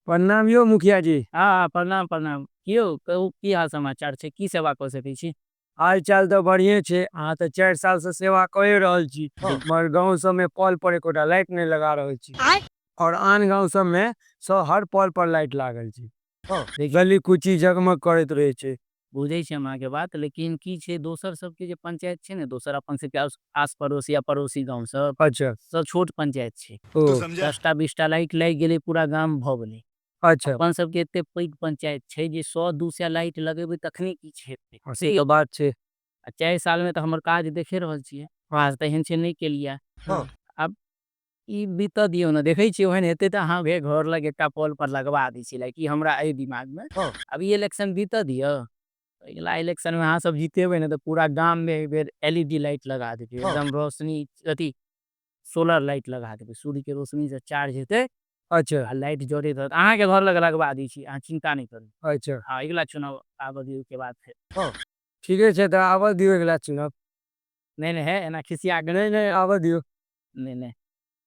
प्रणाम यौ मुखिया जी। हँ हँ, प्रणाम प्रणाम। की यौ, कहू, की हाल समाचार छै? की सेवा कऽ सकै छी? हाल चाल तऽ बढ़िए छै। अहाँ तऽ 4 साल से सेवा कए रहल छी, मगर गाँव सब में कल पर एकोटा लाइट नहि लगा रहल छी और आन गाँव सब में सब हर पल पर लाइट लागल छै, गली कूची जगमग करैत रहे छै। बुझै छी हम अहाँके बात, लेकिन की छै, दोसर सबके जे पंचायत छै ने, दोसर अपन सबके आस पड़ोस या पड़ोसी गाँव सब, सब छोट पंचायत छै। ओ 10टा 20टा लाइट लागि गेलै, पूरा गाम भऽ गेलै। अपन सबके एते पैघ पंचायत छै जे 100-200 लाइट लगेबै तखने किछु हेतै। से तऽ बात छै। आ 4 साल में तऽ हमर काज देखे रहल छियै, काज तऽ एहन छै नहि केलियै। आब ई बीतऽ दियौ ने, देखै छियै ओहन हेतै तऽ अहाँके घर लग एकटा पोल पर लगवा दै छी। लाइक ई हमरा एहि दिमाग में आब ई इलेक्शन बीतऽ दियौ, अगिला इलेक्शन में अहाँ सब जीतेबै ने तऽ पूरा गाम में एहि बेर एलईडी लाइट लगा देबै, एकदम रोशनी अथी सोलर लाइट लगा देबै, सूर्य के रोशनी से चार्ज हेतै। आ लाइट जरैत रहत। अहाँके घर लग लगवा दै छी, अहाँ चिन्ता नहि करू। हँ, अगिला चुनाव आबऽ दियौ, ओहिके बाद फेर। ठीके छै, तऽ आबऽ दियौ अगिला चुनाव। नहि नहि, हे एना खिसिया के नहि नहि, आबऽ दियौ। नहि नहि।